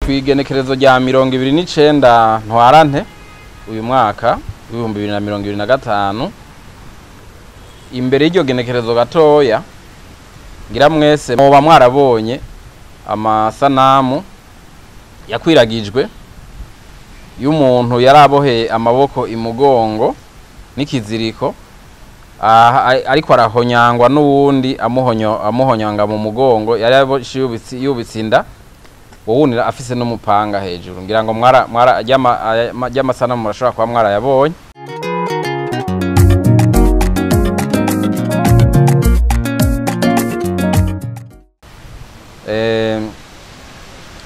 Kw'igenekerezo rya 29 Ntwarante uyu mwaka 2025, imbere y'iryo genekerezo gatoya, ngira mwese mwoba mwarabonye amasanamu yakwiragijwe y'umuntu yaraboheye amaboko imugongo n'ikiziriko, ariko arahonyangwa n'uwundi amuhonyanga mu mugongo, yari yubitse inda, uwundi afise n'umupanga hejuru. Ngira ngo mwara mwara ry'amasanamu murashobora kuba mwarayabonye.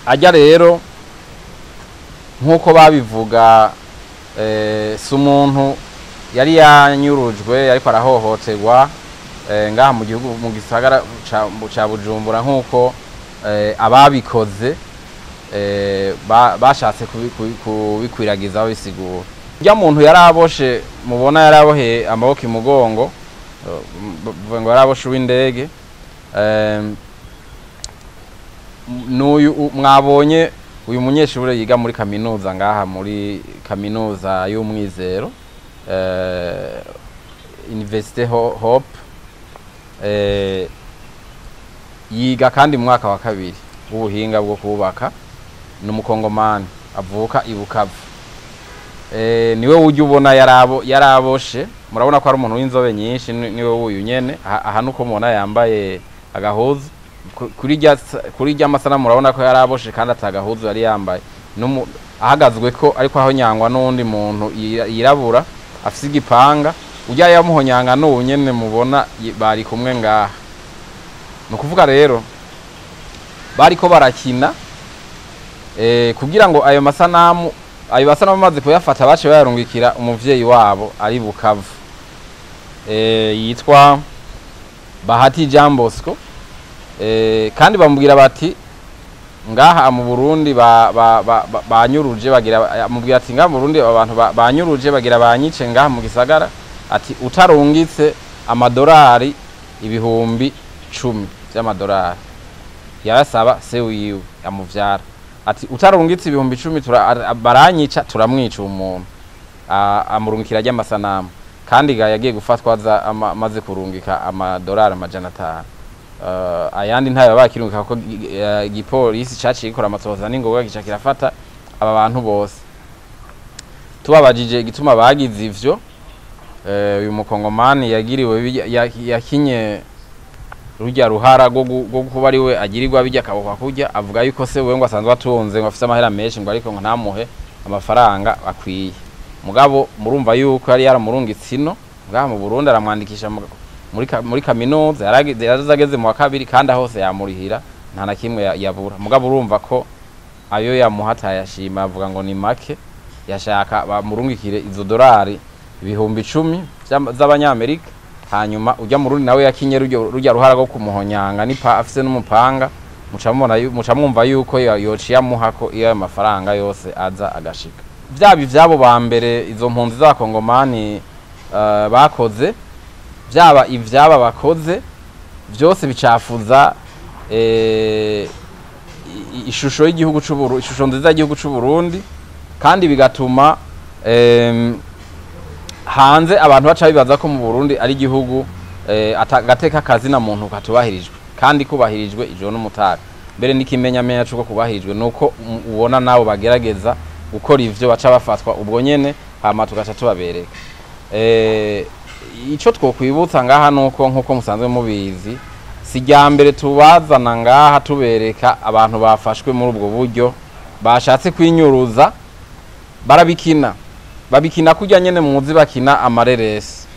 Ajya rero nk'uko babivuga, si umuntu yari yanyurujwe ariko arahohoterwa ngaha mu gihugu, mu gisagara ca Bujumbura, nk'uko ababikoze bashatse kubikwiragiza babisigura. Urya muntu yaraboshe, mubona yaraboheye amaboko imugongo, ngo yaraboshe uw'indege. N'uyu mwabonye, uyu munyeshure yiga muri kaminuza ngaha, muri kaminuza y'Umwizero, Université Hope, yiga kandi mu mwaka wa kabiri w'ubuhinga bwo kubaka, ni umukongomani avuka i Bukavu. Niwe ujya ubona yaraboshe, murabona ko ari umuntu w'inzobe nyinshi, niwe wuyu nyene. Aha nuko mubona yambaye agahuzu. Kuri rya masanamu murabona ko yaraboshe kandi atagahuzu yari yambaye, ahagazwe ko ariko ahonyangwa n'uwundi muntu yirabura afise igipanga. Ujya yamuhonyanga n'ubu nyene mubona bari kumwe ngaha. Ni ukuvuga rero bariko barakina, kugira ngo ayo masanamu amaze kuyafata, bace bayarungikira umuvyeyi wabo ari Bukavu, yitwa Bahati Jean Bosco, kandi bamubwira bati ngaha mu Burundi banyuruje bagira, amubwira ati ngaha mu Burundi abantu banyuruje bagira banyice ngaha mu gisagara, ati utarungitse amadolari 10,000 vy'amadolari. Yarasaba se wiwe amuvyara, ati utarungitse 10,000 baranyica, turamwica umuntu. Amurungikira ry'amasanamu, kandi ga yagiye gufatwa amaze kurungika amadolari 500. Ayandi ntayo bakirungika, kuko igipolisi caciye gikora amatohoza n'ingoga, gica kirafata aba bantu bose. Tubabajije igituma bagize ivyo, uyu mukongomani yagiriwe yakinye rujya ruhara rwo kuba ari we agirirwa bijya akabokwa kurya, avuga yuko se we ngo asanzwe atunze, ngo afise amahera menshi, ngo ariko ngo ntamuhe amafaranga akwiye. Mugabo murumva yuko yari yaramurungitse ino ngaha mu Burundi, aramwandikisha muri kaminuza, yaraze ageze mu wa kabiri, kandi hose yamurihira, nta na kimwe yabura. Mugabo urumva ko ayo yamuha atayashima, avuga ngo ni make, yashaka bamurungikire izo dolari 10,000 z'abanyamerika. Hanyuma ujya mu Rundi nawe yakinye rujya ruhara rwo kumuhonyanga nipa afise n'umupanga, muca mwumva yuko yociye amuha ko iyo ayo mafaranga yose aza agashika. Vyaba ivyabo ba mbere, izo mpunzi z'abakongomani, bakoze, vyaba ivyaba bakoze vyose, bicafuza ishusho y'igihugu c'u, ishusho nziza y'igihugu c'u Burundi, kandi bigatuma hanze abantu baca bibaza ko mu Burundi ari igihugu agateka kazina muntu katubahirijwe, kandi kubahirijwe ijoro n'umutaga. Mbere n'ikimenyamenya c'uko kubahirijwe nuko ubona nabo bagerageza gukora ivyo baca bafatwa ubwo nyene, hama tugaca tubabereka. Ico twokwibutsa ngaha nuko, nkuko musanzwe mubizi, si rya mbere tubazana ngaha tubereka abantu bafashwe muri ubwo buryo bashatse kwinyuruza. Barabikina, babikina kurya nyene muzi bakina amareresi,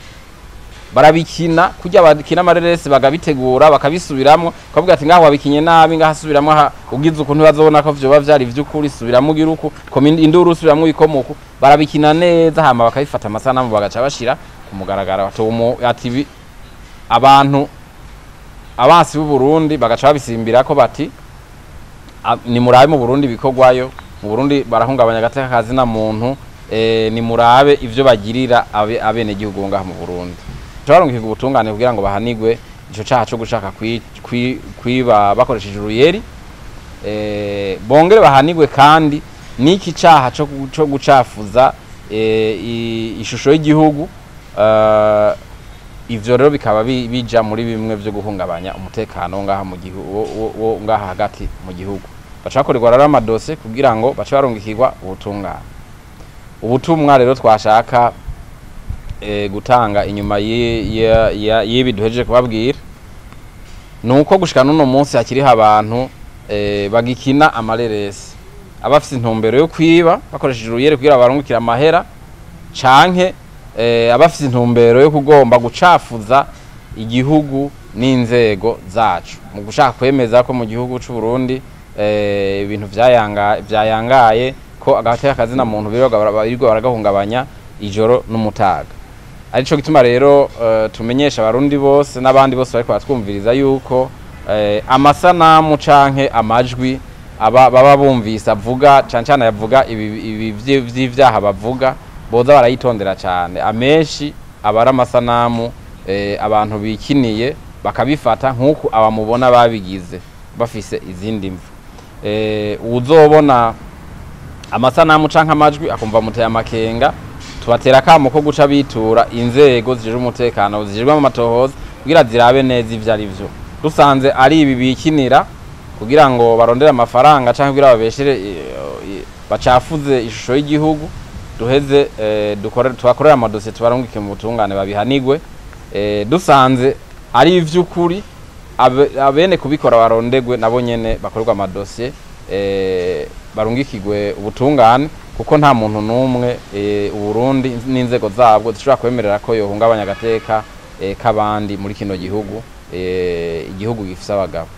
barabikina kurya bakina amareresi, bagabitegura, bakabisubiramwo, bakavuga ati ngaho wabikinye nabi, ngaha subiramwo, aha ugize ukuntu bazobona ko vyoba vyari ivy'ukuri, subiramwo ugira uku, koma induru, subiramwo ibikomoko. Barabikina neza, hama bakabifata amasanamu, bagaca bashira ku mugaragaro ati abantu abansi b'u Burundi bagaca babisimbirako bati nimurabe mu Burundi bikorwayo, mu Burundi barahungabanya agateka kazina muntu, nimurabe ivyo bagirira abenegihugu ngaha mu Burundi. Barungikirwa ubutungane kugira ngo bahanigwe ico caha co gushaka kwiba bakoresheje uruyeri. Bongere bahanigwe kandi n'iki caha co gucafuza ishusho y'igihugu. Ivyo rero bikaba bija muri bimwe vyo guhungabanya umutekano ngaha mu gihugu, wo ngaha hagati mu gihugu. Baca bakorerwa rero amadosiye kugira ngo bace barungikirwa ubutungane. Ubutumwa rero twashaka gutanga inyuma y'ibi duhejeje kubabwira nuko gushika n'uno munsi hakiriho abantu bagikina amareresi, abafise intumbero yo kwiba bakoresheje uruyeri kugira barungikire amahera, canke abafise intumbero yo kugomba gucafuza igihugu n'inzego zacu mu gushaka kwemeza ko mu gihugu c'u Burundi ibintu vyayangaye, ko agateka kazina muntu birirwa baragahungabanya ijoro n'umutaga. Arico gituma rero tumenyesha abarundi bose n'abandi bose bariko baratwumviriza yuko amasanamu canke amajwi aba baba bumvise avuga cane cane yavuga ibi vy'ivyaha bavuga, boza barayitondera cane. Amenshi aba ari amasanamu abantu bikiniye bakabifata nk'uku abamubona babigize bafise izindi mvu. Uwuzobona amasanamu canke amajwi akumva muteye amakenga, tubatera akamo ko guca bitura inzego zijejwe umutekano, zijejwe amatohoza, kugira zirabe neza ivyo ari vyo. Dusanze ari ibi bikinira kugira ngo barondere amafaranga canke kugira babeshere, bacafuze ishusho y'igihugu, duheze tubakorere amadosiye, tubarungike mu butungane babihanigwe. Dusanze ari ivy'ukuri, abene kubikora barondegwe nabo nyene bakorerwe amadosiye, barungikirwe ubutungane, kuko nta muntu n'umwe Uburundi n'inzego zabwo zishobora kwemerera ko yohungabanya agateka k'abandi muri kino gihugu, igihugu gifise abagabo.